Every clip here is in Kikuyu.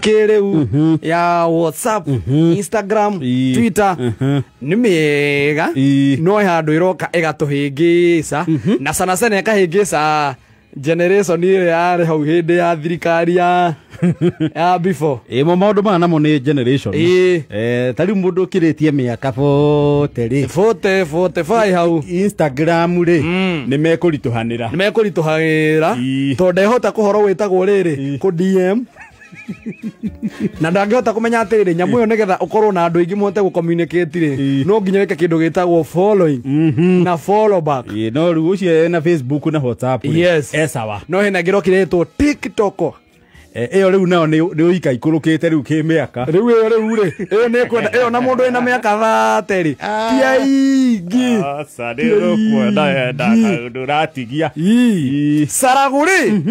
Kĩrĩu ya WhatsApp, Instagram, Twitter nĩ mĩega, no handũ ĩroka ĩgatũhĩngĩca, na sana sana ĩkahĩngĩca generation ĩrĩa yarĩ hau hĩndĩ ya thirikari ya before. Ĩmo maũndũ maya namo nĩ generation. Ta rĩu mũndũ ũkĩrĩtie mĩaka 40 rĩ, 40, 45 hau, Instagram rĩ, nĩ mekũritũhanĩra. Nĩ mekũritũhanĩra tondũ ndehota kũhoro wĩtagwo rĩrĩ kũ DM, na ndangĩhota kũmenya atĩrĩrĩ, nyamũ ĩyo nĩgetha ũkorwo na andũ aingĩ mũhote gũ-communicate rĩ, no nginya wĩke kĩndũ gĩtagwo following na follow back. Ĩ, no rĩu ũcio ena Facebook na WhatsApp rĩ, e sawa. No hena ĩngĩ ĩrokire ĩtwo TikTok. Ĩyo rĩu nayo nĩ ũika ikũrũkĩte rĩu kĩmĩaka. Rĩu ĩyo rĩu rĩ, ĩyo nĩ ĩkwenda ĩyo, na mũndũ wĩna mĩaka 30 rĩ, ti aingĩ. Aca, nĩ ũkuona enda kaũndũ ũratigia. Saragu rĩ,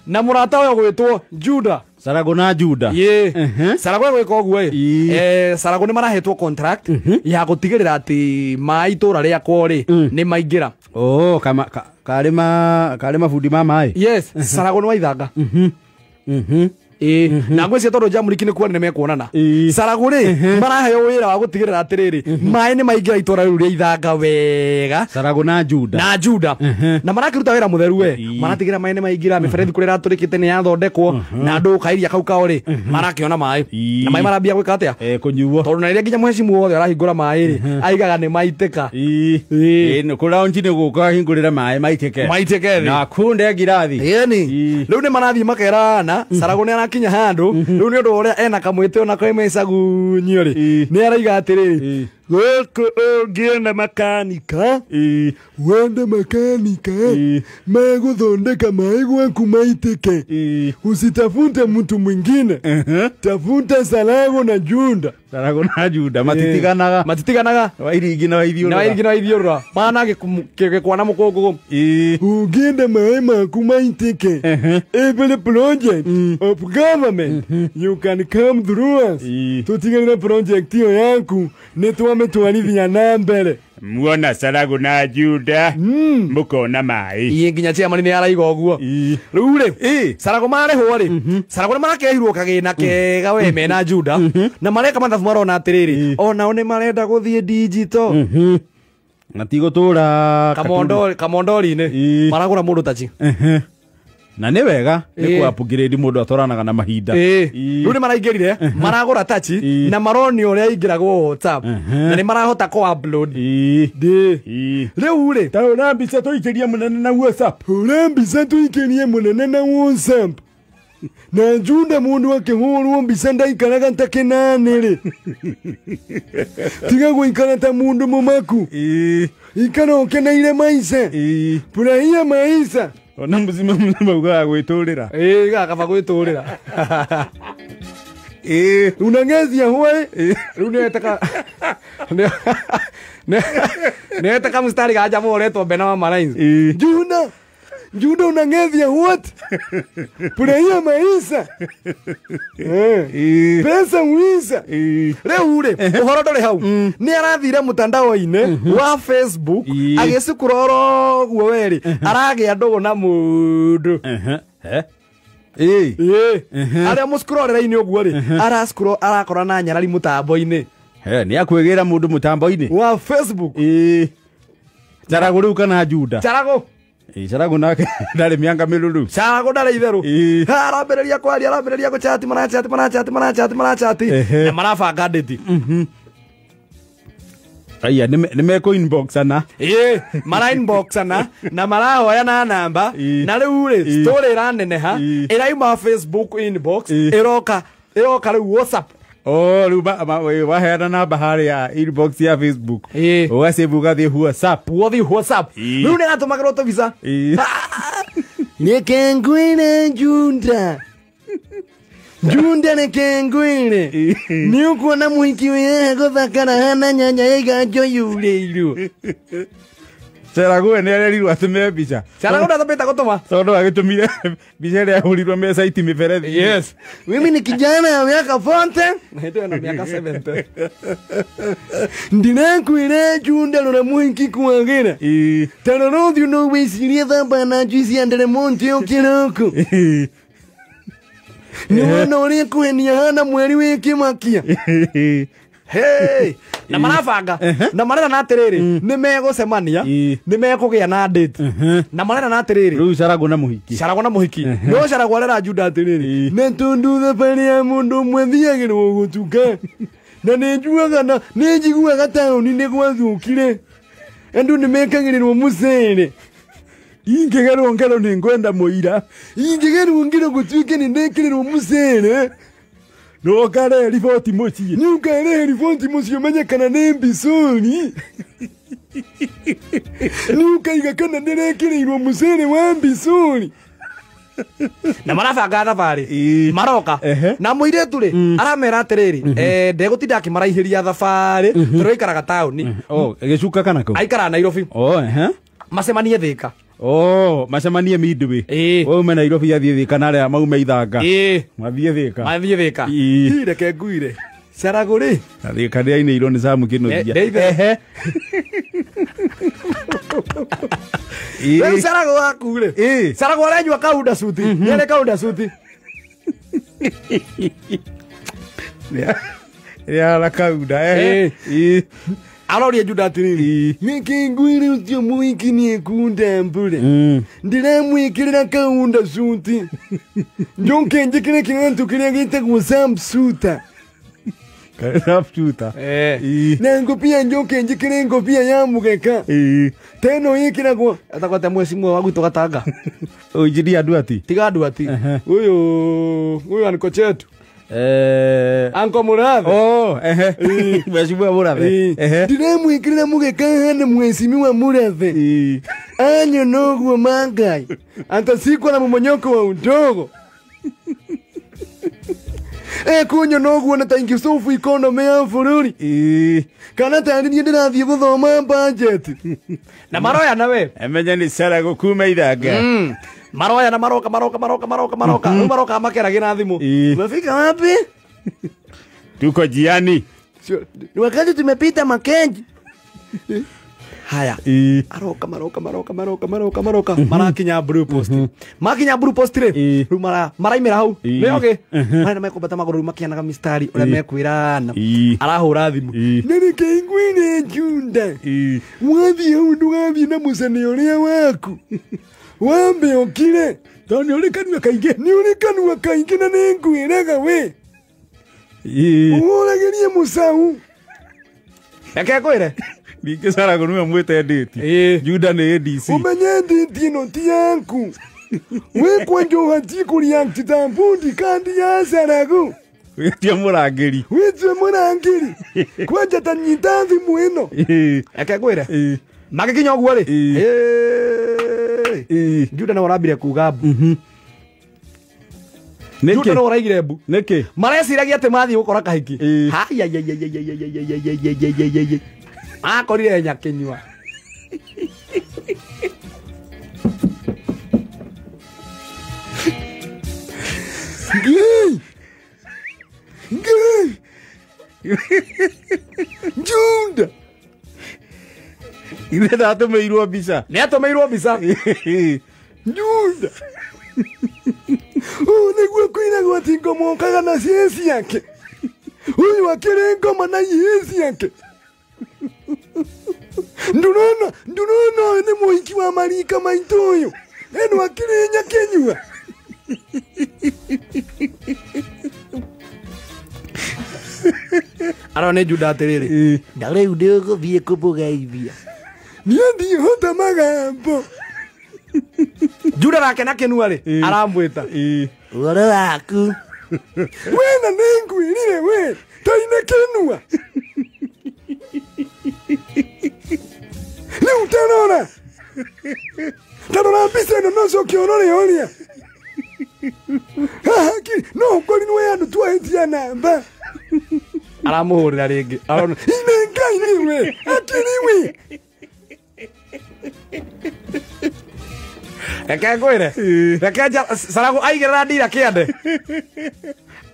na mũrata ũyũ gwĩtwo Juda. Saragu na Juda. Ĩ, Saragu gwĩka ũguo ĩ, Saragu nĩ marahetwo contract ya gũtigĩrĩra atĩ maĩ itũra rĩakwa rĩ nĩ maingĩra. Oh, kama karĩ ma karĩ mabundi ma maĩ. Yes, Saragu nĩ waithanga. Ĩ, na ngwĩciria tondũ Jamriki nĩ kuona nĩ mekuonana. Saragu rĩ, maraheo wĩra wa gũtigĩrĩra atĩrĩrĩ, maĩ nĩ maingĩra itũra rĩu rĩa Ithanga wega. Saragu na Juda. Na Juda, na marakĩruta wĩra mũtheru we, maratigĩra maĩ nĩ maingĩra, mĩberethi kũrĩa ĩratũrĩkĩte nĩ yathondekwo, na andũ kairia kau kao rĩ marakĩona maĩ, na maĩ marambia gwĩka atĩa? Kũnyuo. Tondũ na rĩrĩa nginya mũhecimu wothe arahingũra maĩ rĩ, aigaga nĩ maitĩka. Ĩ, kũraunji nĩ gũka hingũrĩra maĩ maitĩke. Maitĩke thĩ. Na kunde ngirathi. Ĩni rĩu nĩ marathiĩ makerana. Saragu nĩ arakinya handũ rĩu nĩ ũndũ wa ũrĩa ena kamwĩtĩ ona kwĩ mĩcagunyio rĩ, nĩ araiga atĩrĩrĩ, gũkũ ũngĩona makanika, wende makanika megũthondeka maĩ gwaku maitĩke, usitafute mtu mwingine, tafuta Saragu na Junda. Saragu na Juda matitiganaga. Matitiganaga. Wairingi na waithiũrũra. Na wairigi na waithiũrũra mana gĩkwana mũkũngũgũ. Ũngĩenda maĩ maku maitĩke, every project of government you can come through us, tũtigĩrĩre project ĩyo yaku nĩ twamĩtwarithia na mbere. Muona Saragu na Juda mũkona maĩ. Iĩ, nginya chairman nĩ araiga ũguo. Rĩu rĩ, Saragu marĩhwo rĩ, Saragu nĩ marakehirwo kagĩna kega we mena Juda, na mareka mathabu marona atĩrĩrĩ, onao nĩ marenda gũthiĩ digital. Na ti gũtũra kamondori-inĩ. Maragũra mũndũ tachi. Na nĩ wega nĩ kũ upgrade, mũndũ atwaranaga na mahinda. Rĩu nĩ maraingĩrire maragũra tachi, na maronio ũrĩa aingĩragwo WhatsApp, na nĩ marahota kũ upload. Ndĩ rĩu rĩ, ta hũra mbica tũikĩrie mũnene na WhatsApp. Hũra mbica tũikĩrie mũnene na WhatsApp, na Junda mũndũ akĩhũrwo mbica ndaikaraga ta kĩnanĩ rĩ, tiga gũikara ta mũndũ mũmaku, ikara ũkeneire maica, furahia maisha. Ona mũcima mũcima ugaga gwĩtũrĩra. Ĩ, gakaba gwĩtũrĩra. Unangezia hwe rĩu nĩweteka mstari ga jamaa ũretwo Bena wa Malines. Junda, Juda, unangezia what? Furahia maisha. Pesa uisa. Rĩu rĩ, ũhoro ndũrĩ hau, nĩ arathire mũtandao-inĩ wa Facebook, agĩcukura oro ũguo werĩ, aragĩa ndũgũ na mũndũ. Ĩ. Ĩ, arĩa mũscrollera-inĩ ũguo rĩ, arascroll arakora na nyarari mũtambo-inĩ Nĩ akwĩgĩra mũndũ mũtambo-inĩ wa Facebook. Ĩ, Saragu rĩu kana Juda? Caragu. Ĩ, Saragu nake ndarĩ mĩanga mĩrũrũ. Caragu ndarĩ itherũ. Arambĩrĩria kwaria, arambĩrĩria gũchati, marachati, marachati, marachati, marachati, na marabanga ndĩti. Aya nĩ mekũ inboxana. Ĩ, mara inboxana na marahoyana namba, na rĩu rĩ, story ĩraneneha, ĩrauma Facebook inbox, ĩroka rĩu WhatsApp. Oh, rĩu waheana namba harĩa inbox ya Facebook, ũgacĩbu ũgathiĩ WhatsApp. Wothiĩ WhatsApp, rĩu nĩ aratũmagĩrwo tũbica. Reke ngwĩre Junda, Junda, reke ngwĩre, nĩ ũkuona mũhiki wĩ gũthakara hana nyanya ya iganjo yurĩirwo. Saragu we nĩ arerirwo atũme mbica. Caragu ndatũmĩte gũtũma. Tondũ agĩtũmire mbica ĩrĩa yahũrirwo me saiti mĩberethi. Yes, mimi ni kijana ya miaka 40 na hĩndĩ ĩyo na miaka 70. Ndĩrakwĩra Junda, rora mũhiki kwagĩra, ta rora ũthiũ no wĩcirie thamba na juici ya nderemonte o kĩroko. Nĩ wona ũrĩa kũhenia hana mweri wĩ kĩmakia. Hey! Na marabanga na marera na atĩrĩrĩ nĩ megũcemania nĩ mekũgĩa na date na marera na atĩrĩrĩ rĩu Caragũ na mũhiki. Caragũ na mũhiki no Caragũ arera Juda atĩrĩrĩ nĩ tondũ thabarĩ ya mũndũ ũmwe thiagĩrwo gũtuka na nĩ njuaga na nĩ njiguaga taũni nĩ gwathũkire andũ nĩ mekagĩrĩrwo mũcere ingĩgerwo ngero nĩ ngwenda mũira ingĩgerwo ngero gũtuĩke nĩ ndekĩrĩrwo mũcere no kare riboti mũciĩ nĩ ũkarehe riboti mũciĩ ũmenye kana nĩ mbicũri nĩ ũkaiga kana ndĩrekĩrĩirwo mũcere wa mbicũri na marabanga thabarĩ maroka na mũirĩtu rĩ aramera atĩrĩrĩ ndegũtinda akĩmaraihĩria thabarĩ tondũ aikaraga taũni. Gĩcuka kana kũ? Aikaraga Nairobi. Macemanie Thĩka. Macemanie midway. Waume Nairobi athiĩ Thĩka na arĩa maume Ithanga mathiĩ Thĩka. Mathiĩ Thĩka. Reke nguire Caragũ rĩ na Thĩka nĩ ainĩirwo nĩ Sam Kĩnuthia. Rĩu Caragũ waku rĩ Caragũ arenyua kaunda suti nĩarĩ kaunda suti nĩara kaunda aroria Juda atĩrĩrĩ nĩkĩ ngwĩre ũcio mũhiki nĩekundambũre ndĩramwĩkĩrĩra kaunda suti njoke njĩkĩre kĩratũ kĩrĩa gĩtagwo samsuta. Samsuta na ngobia njoke njĩkĩre ngobia ya mũgeka teno ĩkĩragwo atakwate mwecimu wa gwitũ Gatanga ũnjiria Nduati tiga Nduati ũyũ anko chetu Anko Murathe. Mheshimiwa Murathe. Ndĩramwĩkĩrĩra mũgeka hana mheshimiwa Murathe anyonoguo mangai antasikwa na mumonyoko wa udogo ekunyona na taingĩcobu economy ya bũrũri kana tarĩ niĩ ndĩrathiĩ gũthoma budget na maroya nawe emenya nĩ Caragũ kuma Ithanga maroya na maroka maroka maroka maroka maroka rĩu maroka makeragĩra na thimũ umefika wapi tuko jiani ni wakati tumepita Makenji haya aroka maroka maroka maroka maroka maroka marakinya Blue Post makinya Blue Post rĩ rĩu maraimĩra hau nĩoge marenda mekũmbata magũrũ rĩu makĩanaga mistari ũrĩa mekwĩrana arahũra thimũ nĩrĩke ngwĩre Junda wathiĩ hau ndũgathiĩ na mũcene ũrĩa waku wambe ũkire tondũ nĩ ũrĩ kanua kaingĩ nĩ ũrĩ kanua kaingĩ na nĩ ngwĩraga we ũhũragĩrie mũcau reke ngwĩre ningĩ Caragũ nĩwe mwĩte ndĩti Juda nĩ ADC ũmenye ndĩti ĩno ti yaku wĩ kwanja ũhatiĩ kũreact ta mbundi kandi ya Caragũ wĩtie mũrangĩri wĩtue mũrangĩri kwanja ta nyita thimũ ĩno reke ngwĩre magĩkinya ũguo rĩ Juda nĩwe ũrambire kuga mbu Juda nĩwe ũraigire mbu nĩkĩ mareciragia atĩ mathiĩ gũkora kahiki haya akorire nyakinyua Ngai Ngai Junda ithe ndatũmĩirwo mbica nĩ atũmĩirwo mbica Junda ũũ nĩguo kwĩragwo atĩ ngoma ũkaga na ciĩ ciake ũyũ akĩrĩ ngoma na ihĩ ciake ndurona ũyũ nĩ mũhiki wa marika maitũ ũyũ ĩno akĩrĩ nyakinyua arona Juda atĩrĩrĩ na rĩu ndĩgũthiĩ kũmũgeithia niĩ ndihota magambo Juda nake na kĩnua rĩ aramwĩta ũhoro waku wena nĩ ngwĩrire we taine kĩnua rĩu tarora tarora mbica ĩno no coke ũrore ũrĩa haha no ũkorirwo andũ twahĩtia namba aramũhũrĩra rĩngĩ arona ine Ngai nĩwe akĩrĩ we reke ngwĩre reke Caragũ aigĩrĩra ndira kĩande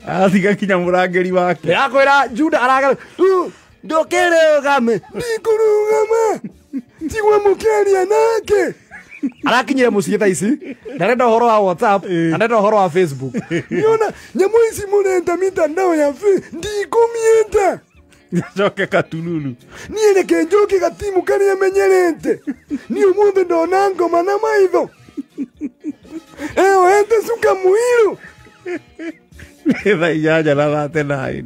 atiga kinya mũrangĩri wake ndĩrakwĩra Juda aragera ndũkĩrũgame ndikũrũgama tigwe mũkĩaria nake Arakinyire muciĩ thaa ici ndarenda ũhoro wa WhatsApp na ndarenda ũhoro wa Facebook. Niona nyamũ ici mũrenda mitandao ya ndikũmienda. Coke katululu. Niĩ reke njoke gatimu karĩa menyerete. Niĩ ũmũthĩ ndona ngoma na maitho. Eoete cuka mũirũ. Thaa 8:39.